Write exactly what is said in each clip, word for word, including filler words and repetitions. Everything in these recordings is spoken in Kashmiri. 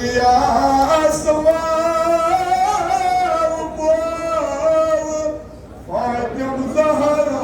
یا سوال بول فاطمہ زہرا۔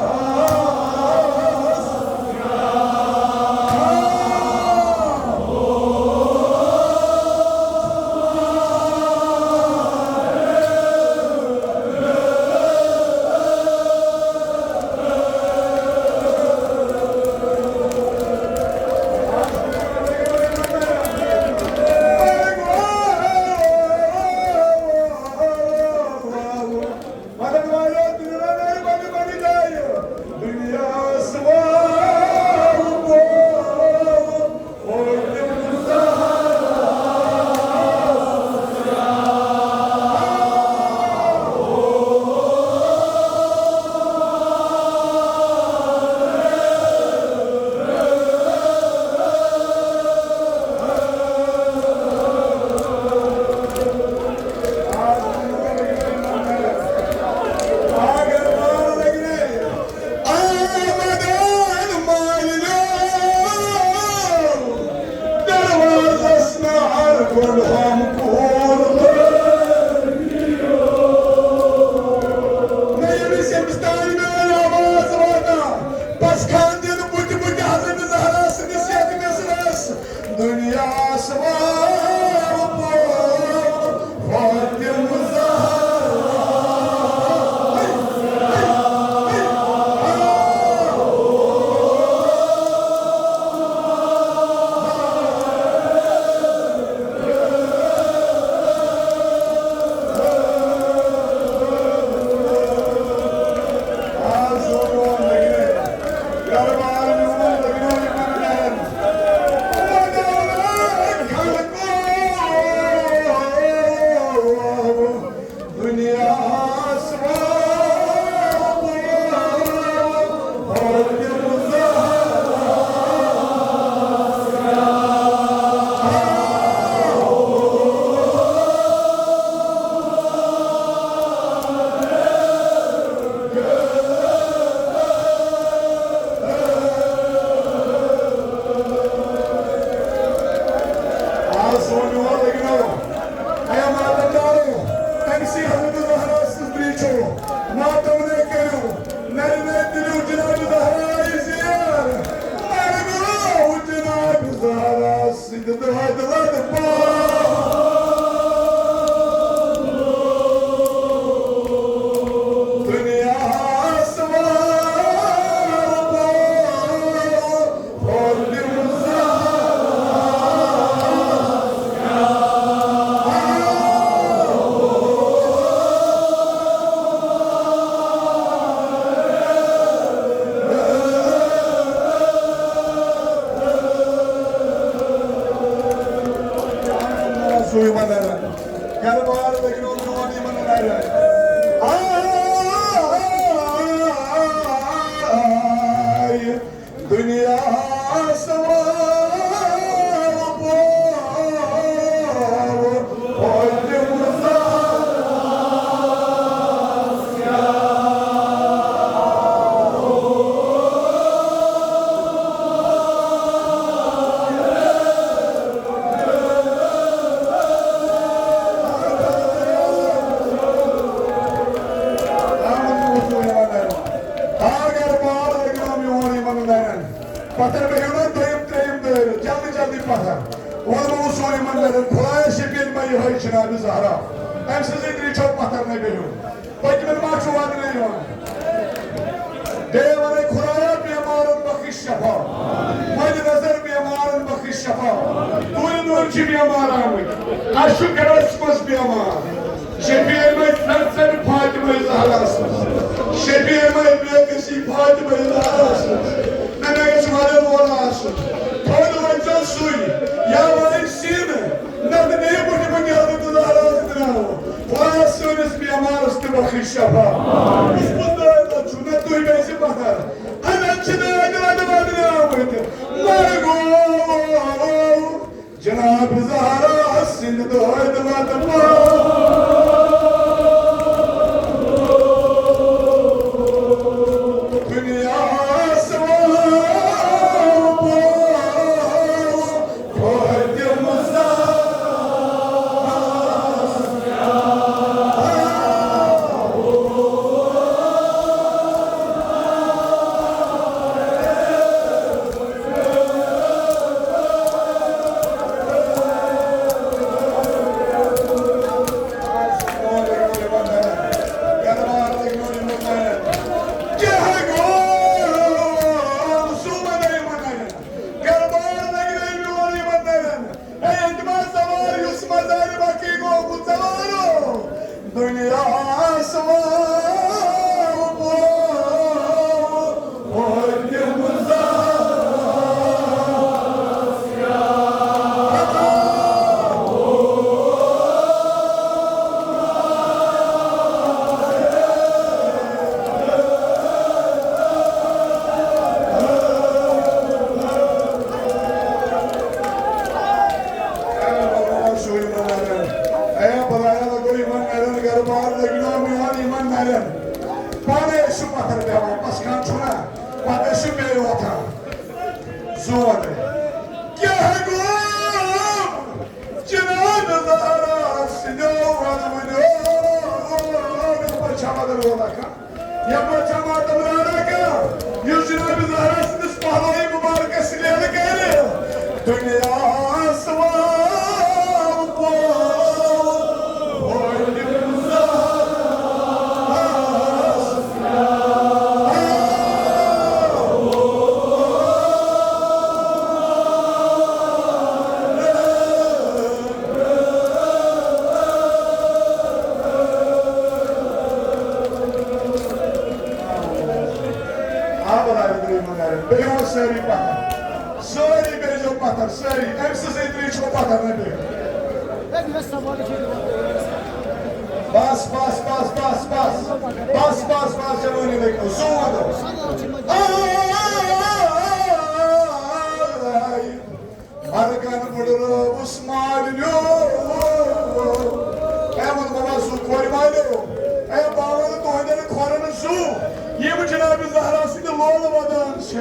دروازس نار گۄڈٕ ہم کوٗر۔ نہ ییٚمِس ییٚمِس تانۍ میٲنۍ آواز واتان، بس خان دِنہٕ بُتہِ بُتہِ حضرت زہرا سٕنٛدِس یتھ مصرعس۔ دُنیاہس وار پوو فاطمہ زہرا۔ آز سون یور لٔگنو۔ اے ماتم دارو، أمۍ سٕے حضرت زہرا سٕنٛز بریٖچھو۔ ماتم نے کٔرِو، نرِ نرِ تُلِو جناب زہرا زیر۔ مرگو جناب زہرا سٕنٛدِ دۄدٕ لدٕ پاو۔ دُنیاہس وار پاو۔ سُے وَنان، گرٕ بار لٔگۍ نہٕ میون یِمن نرٮ۪ن۔ آے، دُنیا سوال پوو فاطمہ زہرا۔ اگر بار لگیو میون یِمن نرٮ۪ن۔ پتھر بہیو نا دوٚیِم ترٛیٚیِم دٲرِتھ، جلدی جلدی پتھر۔ ووٚنمو وُسوٗ یِمن نرٮ۪ن، خۄدایا شفیع ما یِہوٚے جناب زہرا۔ أمۍ سٕنٛزٕے ترٛیٚچھو پتھر نے بہیو۔ پٔتمٮ۪ن ما چھُ ودنہٕ یِوان؟ بیٚیہِ وَنَے خۄدایا بیمارن بخش شفا۔ مد نظر بیمارن بخش شفا۔ دوٗرِ دوٗرِ چھِ بیمار آمٕتۍ۔ اَسہِ چھُ گرس منٛز بیمار۔ شفیع مے سرسر فاطمہ زہرا سٕنٛز۔ شفیع مے بے کسی فاطمہ زہرا سٕنٛز۔ مےٚ مےٚ گژھِ واریاہ وول آسُن۔ تھوٚد ؤنۍزیو سُے، یا وَنہِ سیٖنہٕ، نَتہٕ دِیہِ بُتھِ بُتھِ حضرت زہرا سۭتۍ راوُن۔ خۄدایا سٲنِس بیمارس تہِ بخش شفا۔ کُس کُس دٲدۍ چھُ، نہ تُہۍ گژھِ پتھر۔ اَنان چھِ دٲدۍ وَدٕ وَدٕ آمٕتۍ۔ مرگو۔ جناب زہرا سٕنٛدِ دۄد وَتہٕ پاو۔ دُنیاہَس وَہاو پاو۔ فاطمہ زہرا۔ دُنیاہَس منٛز پٲدٕ اے بلایا، لگو یِمن نرٮ۪ن گرٕ بار، لٔگنو میون یِمن نرٮ۪ن۔ پانے ٲسِو پتھر بیٚہوان، پسکان چھُنا، پتہٕ ٲسِو بیٚیہِ وۄتھان۔ زور۔ کیٛاہ گوٚو؟ جناب زہرا سٕنٛدیو وَنوٕنیو، یَپٲرۍ چھا بدل وولا کانٛہہ؟ یَپٲرۍ چھا ماتم دارا کانٛہہ؟ یُس جناب زہرا سٕنٛدِس پہلوی مُبارکس لیلہٕ کرِ، دُنیاہَس وَنہٕ بہٕ۔ آ، برابر، برابر۔ بیٚہِو سٲری پتھر۔ سٲری بیٚہزیو پتھر، سٲری۔ أمۍ سٕنٛزٕے ترٛیش چھو پتھر نہ بیٚہِو۔ بس، بس، بس، بس، بس۔ بس، بس، بس، جوٲنی لٔگِو۔ زوٗ وَدو۔ آ، آ، آ، آ، آ۔ مرگن بُڈٕ رٲوٕس مالِنیو۔ اے وَن بابا زُو کورِ مالیو۔ اے باوَن تُہٕنٛدٮ۪ن کھۄرَن زُو۔ یِم جناب زہرا سٕنٛدِ لولہٕ وَدان چھِ۔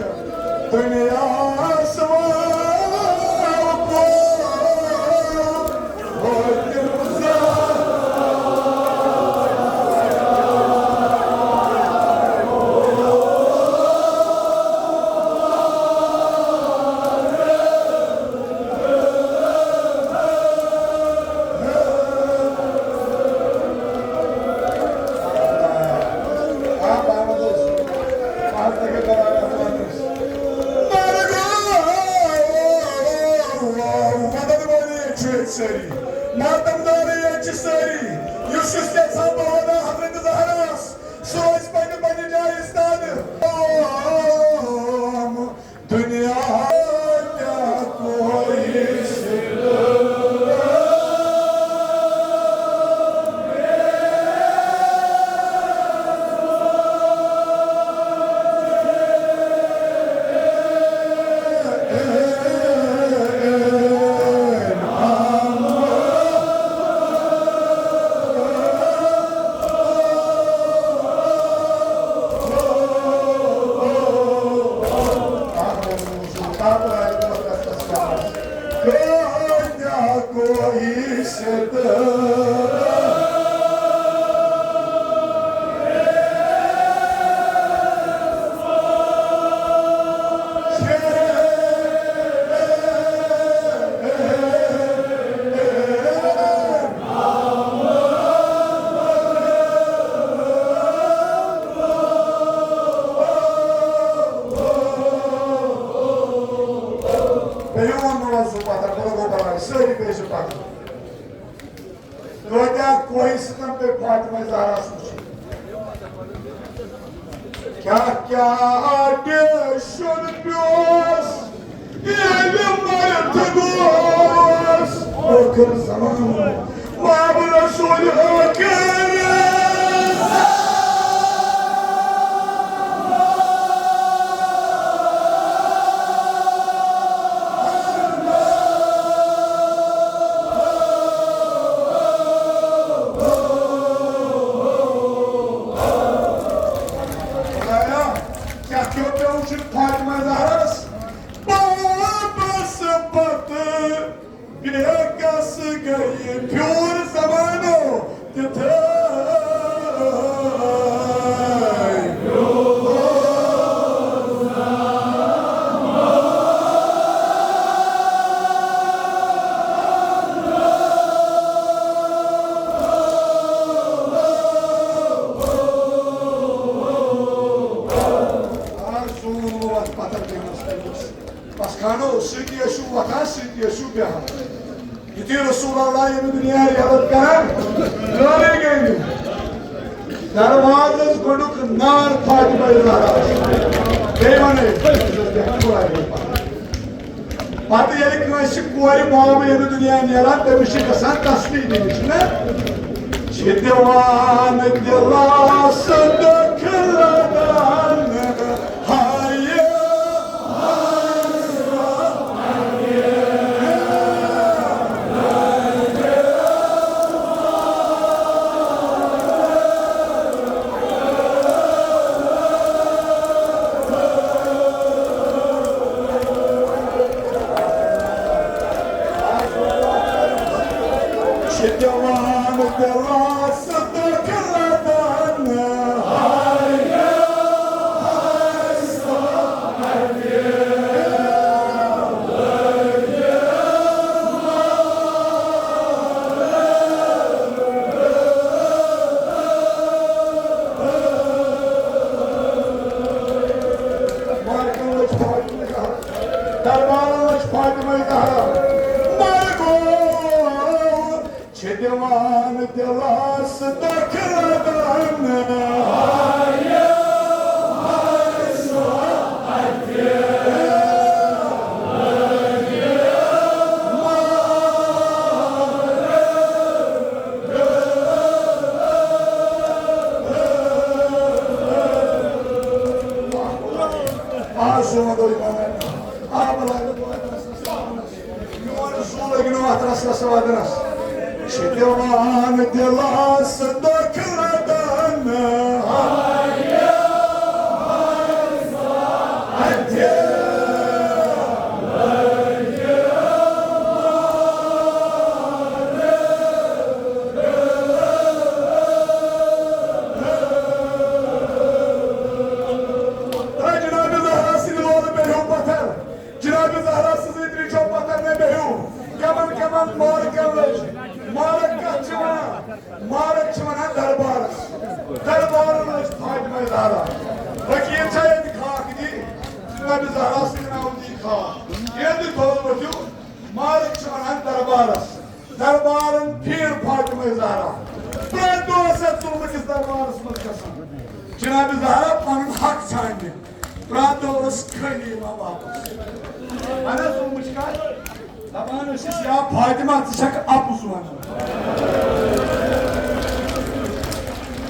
دُنیاہَس وَنہٕ بہٕ۔ مدد وٲلۍ ییٚتہِ چھِ أسۍ سٲری، ماتم دارٕے ییٚتہِ چھِ سٲری، یُس یُس یژھان بہٕ وَنہٕ حضرت زہراہَس، سُہ روزِ پننہِ پننہِ جایہِ استادٕ۔ دُنیا کیا کوئی سر۔ بیٚیہِ ووٚن مےٚ وۄنۍ زٕ پَتھر، بہٕ لَگو بَلاے، سٲری بیٚیہِ زٕ پَتھر۔ کۭتیٛاہ کوہہِ سۭتۍ پیٚیہِ فاطمہ زہرا سٕنٛز۔ کیٛاہ کیٛاہ ٹیشن پیوس، ییٚلہِ مرد گوس ٲخر زمان، باب رسول ٲخر۔ خدایا، کیٛاہ کیٛاہ پیوٚو چھُ فاطمہ زہرس؟ بابس پتہٕ بیٚیہِ کس گٔیہِ پھیوٗر زمانو تِتھٲے۔ آ، زوٗن ووت پتھر بیٚہنس کُنس۔ بس خانو، سۭتی ٲسِو وۄتھان، سۭتی ٲسِو بیٚہوان۔ یُتھُے رسول اللہ ییٚمہِ دُنیا رحلت کران، لٲرٕے گٔے نہٕ۔ دروازس گۄڈُک نار فاطمہ زہرا۔ بیٚیہِ وَنَے، پتہٕ ییٚلہِ کٲنٛسہِ کورِ مامہٕ ییٚمہِ دُنیا نیران، تٔمِس چھِ گژھان تسلی دِنہِ، چھُنہ؟ چھِ دِوان دِلاسہٕ دٲخلہٕ دانہٕ۔ دربارس فاطمہ زہرا۔ مگر گوٚو چھِ دِوان دِلس دَکھ لگان۔ آ، سون دۄہ یِوان۔ آ، بلاے۔ میون رسول لٔگِو نہٕ اَتھ رَسَس وَدنَس۔ چھِ دِوان دِلَس دَکھ لَدَن۔ تۄہہِ جناب زہرا سٕنٛدِ لولہٕ پیٚیو پَتھر۔ جناب زہرا سٕنٛزٕے ترٛیشو پتھر نے بیہو۔ کمن کمن مارکن لٔج؟ مارک کتھ چھِ ونان؟ مارک چھِ ونان دربارس۔ دربارن لٔج فاطمہ زہرا۔ فقیر چھا ییٚتہِ خاک دی؟ جناب زہرا سٕنٛدِ ناوٕ دی خاک۔ ییٚلہِ تُہۍ تھوٚد ؤتھِو، مارک چھِ ونان دربارس۔ دربارن پھیر فاطمہ زہرا۔ پرٛٮ۪تھ دۄہ ٲس یتھ ظلمہٕ کِس دربارس منٛز گژھان۔ جناب زہرا پنُن حق ژھانٛڈنہِ۔ پرٛٮ۪تھ دۄہ ٲس خٲلی یِوان واپس۔ اہن حظ، ظلمٕچ کتھ۔ دپان ٲسِس، یا فاطمہ، ژٕ چھکھ اپُز ونان۔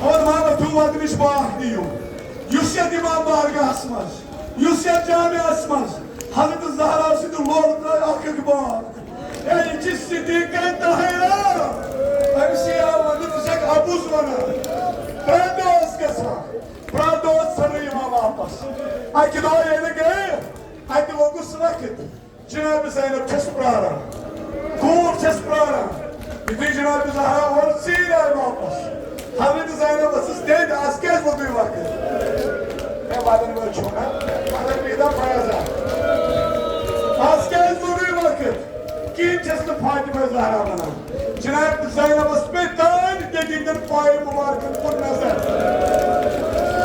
اور ماما، تُہۍ وۄدنٕچ باکھ دِیِو۔ یُس یتھ امام بارگاہس منٛز، یُس یتھ جامعس منٛز حضرت زہرا سٕنٛدِ لولہٕ ترٛٲے اکھ اکھ باکھ۔ ہے، یہِ چھِ صدیقہ طاہرہ۔ أمِس یی آو وننہٕ، ژٕ چھکھ اپُز ونان۔ پرٛٮ۪تھ دۄہ ٲس گژھان، پرٛٮ۪تھ دۄہ ٲس ژھٕنٕے یِوان واپس۔ اکہِ دۄہ ییٚلہِ گٔے، اتہِ لوٚگُس وقت۔ جناب زینب چھس پراران، کوٗر چھس پراران۔ یُتھُے جناب زہرا اورٕ ژیٖرۍ آیہِ واپس، حضرت زینب ؤژھٕس دٮ۪دِ، "از کیازِ لوٚگُے وقت؟" ہے، ودن وٲلۍ چھِو نا، مگر بیٚیہِ دپ فیاضا، "از کیازِ لوٚگُے وقت؟" کِہیٖنۍ چھس نہٕ فاطمہ زہرا ونان۔ جناب زینبس پیٚیہِ دٲنۍ دٮ۪دِ ہٕنٛدٮ۪ن پایَن مُبارکَن کُن نظر۔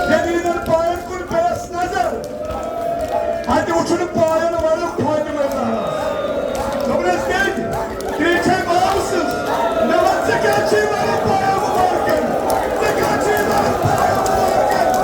دٮ۪دِ ہٕنٛدٮ۪ن پایَن کُن پیٚیَس نظر۔ اَتہِ وُچھُن پایَن ورُن فاطمہ زہرا۔ دوٚپنَس، "دٮ۪دِ، ترٛیشے باب سٕنٛز۔ مےٚ وَن، ژےٚ کیٛاہ چھُے وَنُن پایَن مُبارکَن؟ ژےٚ کیٛاہ چھُے وَنُن پایَن مُبارکَن؟"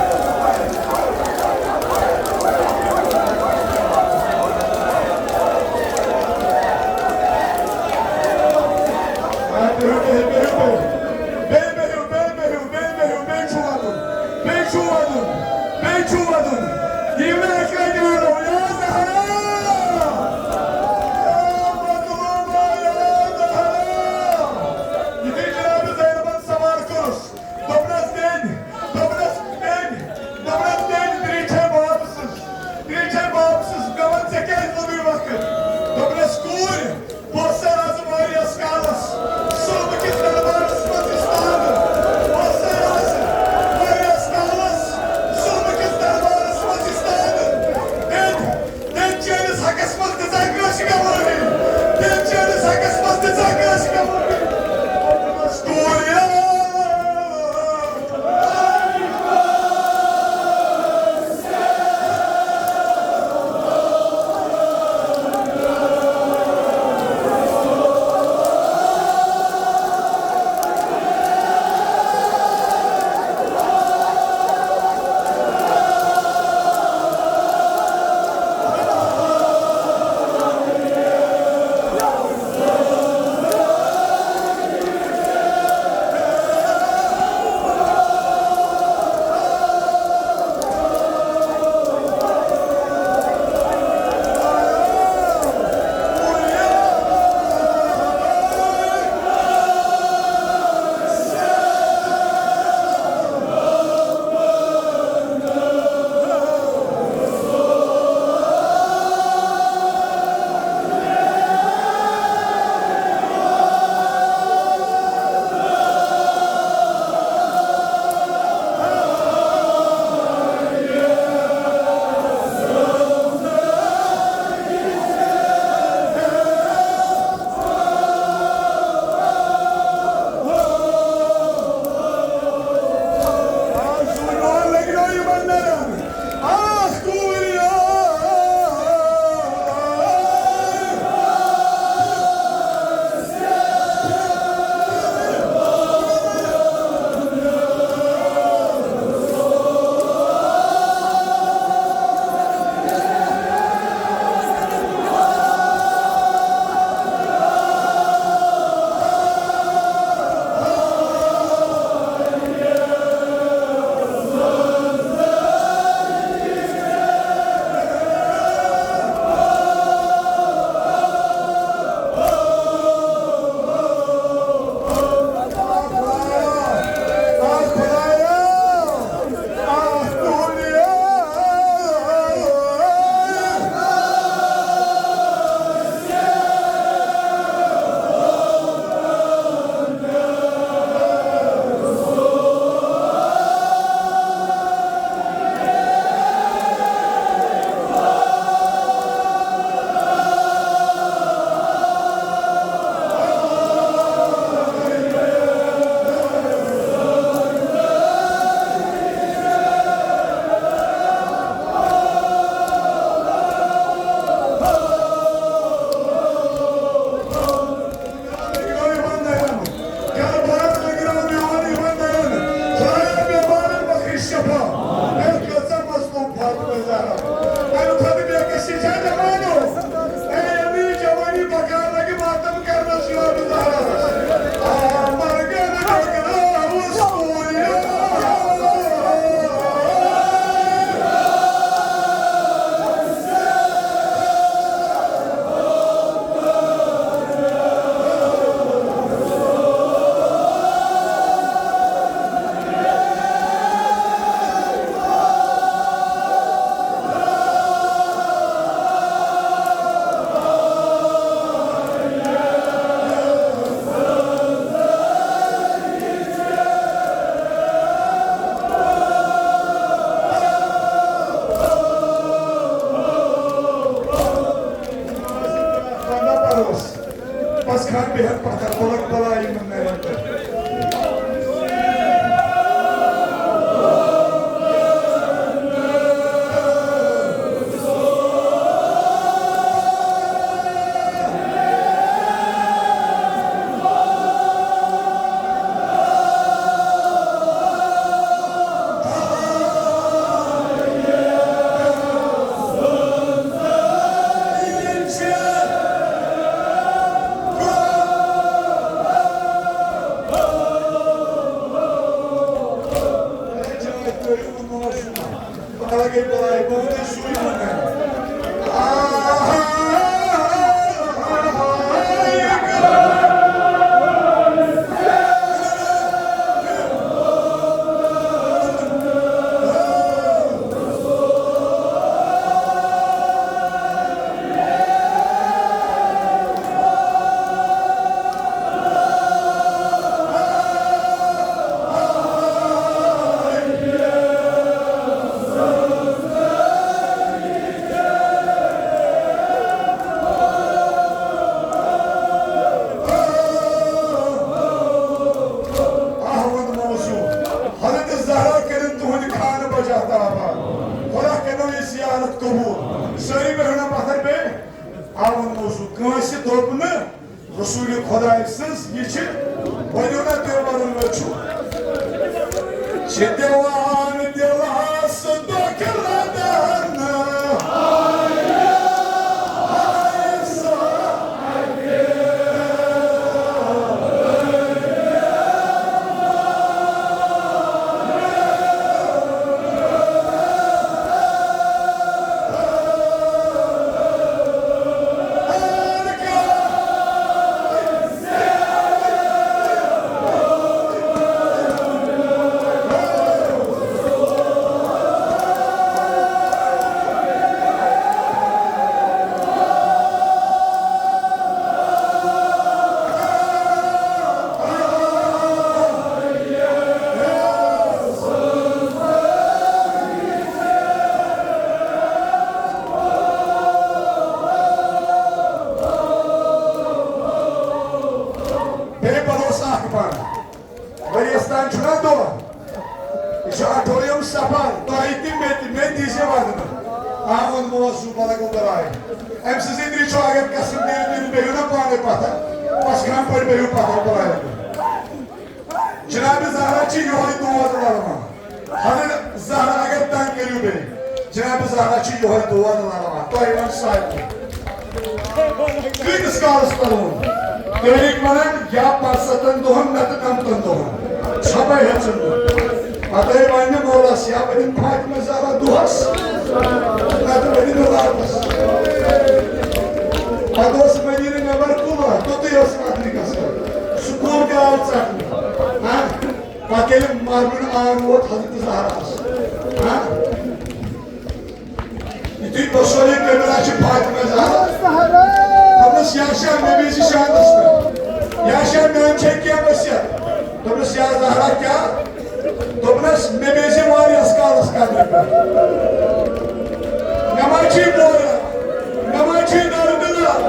بیٚہن پتھر تُلکھ بلاے یِمن نرٮ۪ن پٮ۪ٹھ۔ آہ ووٚن موضوع، حضرت زہرا کٔرِن تُہُنٛدِ خانہٕ بجا تعبان۔ خدا کٔرِنو یہِ زیارت قبوٗل۔ سٲری بیٚہِو نا پتھر بیٚیہِ۔ آہ ووٚن موضوع، کٲنٛسہِ دوٚپ نہٕ رسول خداے سٕنٛز یہِ چھِ، ؤنِو نا تُہۍ وَنُن وۄنۍ چھُ۔ چھِ دِوان دِلَس دۄکھٕ رَٹان۔ بیٚیہِ پَرو أسۍ اَکھ بَنٛد۔ ؤریَس تام چھُنہ دۄہ۔ یہِ چھُ اَٹھووُہِم صفر، تۄہہِ تہِ مےٚ تہِ، مےٚ دیٖزِ وَننہٕ۔ آ، ووٚن موضوع بلغ البراے۔ أمۍ سٕنٛز ذِکرِ چھُ اگر قسم دِیِو تُہۍ بِہِو نا پانَے پَتھر، پَسکھران پٲٹھۍ بِہِو پَتھر بَرابر۔ جناب زہرا چھِ یِہوٚے دود لَڑوان۔ حضرت زہرا اگر تنگ کٔرِو بیٚیہِ، جناب زہرا چھِ یِہوٚے دود لَڑوان۔ تۄہہِ وَن سارنٕے۔ کۭتِس کالَس پَرو؟ تٲریٖخ وَنان یا پانٛژستَن دۄہَن، نَتہٕ نَمتَن دۄہَن۔ چھَپَے ہٮ۪ژٕن نہٕ۔ پَتہٕ ہے وَنہِ مولا صاحب، ؤنِن فاطمہ زہرا دۄہَس، نَتہٕ ؤنِن راتَس۔ پَتہٕ اوس مدیٖنہٕ نٮ۪بر کُلہٕ، توٚتُے اوس نظرِ گژھان۔ سُہ کُل تہِ آو ژَٹنہٕ۔ ہاں؟ پتہٕ ییٚلہِ مَرنُن آن ووت حضرت زہراہَس، ہاں؟ یُتھُے بصورِ کٲمِلہ چھِ فاطمہ زہرا۔ دوٚپنَس، "یا شاہ، مےٚ بیٚہہ زِ شانَس پٮ۪ٹھ۔ یا شاہ، مےٚ اَنٛدِ چھے کینٛہہ وصیت؟" دوٚپنَس، "یا زہرا، کیٛاہ؟" دوٚپنَس، "مےٚ بیٚہہ زِ واریاہَس کالَس قبرِ پٮ۪ٹھ۔ مےٚ ما چھُے بوران؟" مےٚ ما چھُے دردٕ نا،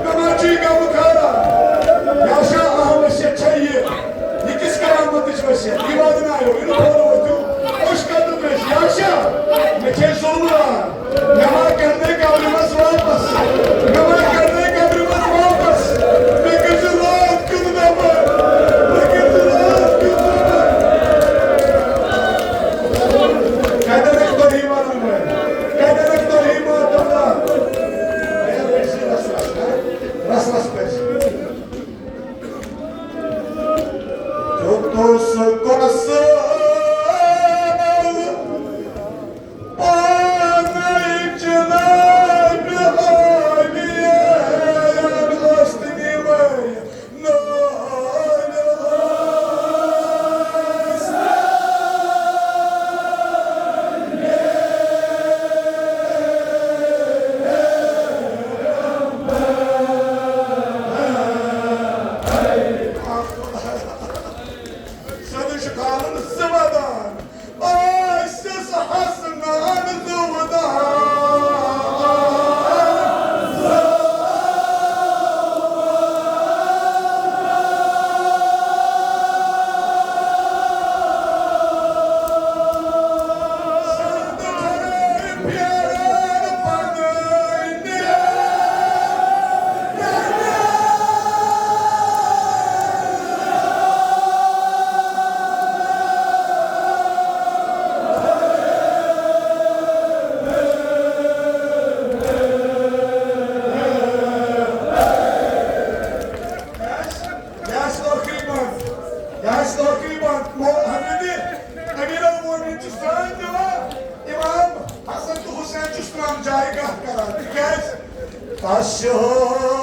مےٚ ما چھُے غمہٕ خارا۔ یا شاہ اہم وصیت چھےٚ یہِ، یہِ کِس قیامتٕچ وصیت؟ یہِ واتنایو، یہِ نہٕ تھوڑا وٲتِو۔ أسۍ کَتھ دٔپۍ أسۍ، یا شاہ، مےٚ چھے ظُلمہٕ آ۔ مےٚ ما کَرنَے قبرِ منٛز واپس، مےٚ ما کَرنَے قبرِ منٛز واپس۔ مےٚ کٔرۍ زِ راتھ کیُتھ نفر، مےٚ کٔرۍ زِ راتھ کیُتھ نفر۔ کَتٮ۪ن ٲسۍ تۄہہِ وَنان وۄنۍ؟ کَتٮ۪ن ٲسۍ تۄہہِ وَنان؟ رس رس پٮ۪ٹھ۔ دیُتُس کۄسہٕ پانے جنابِ عالیَن ٲسۍ تہٕ نِوٲے۔ تس چھُ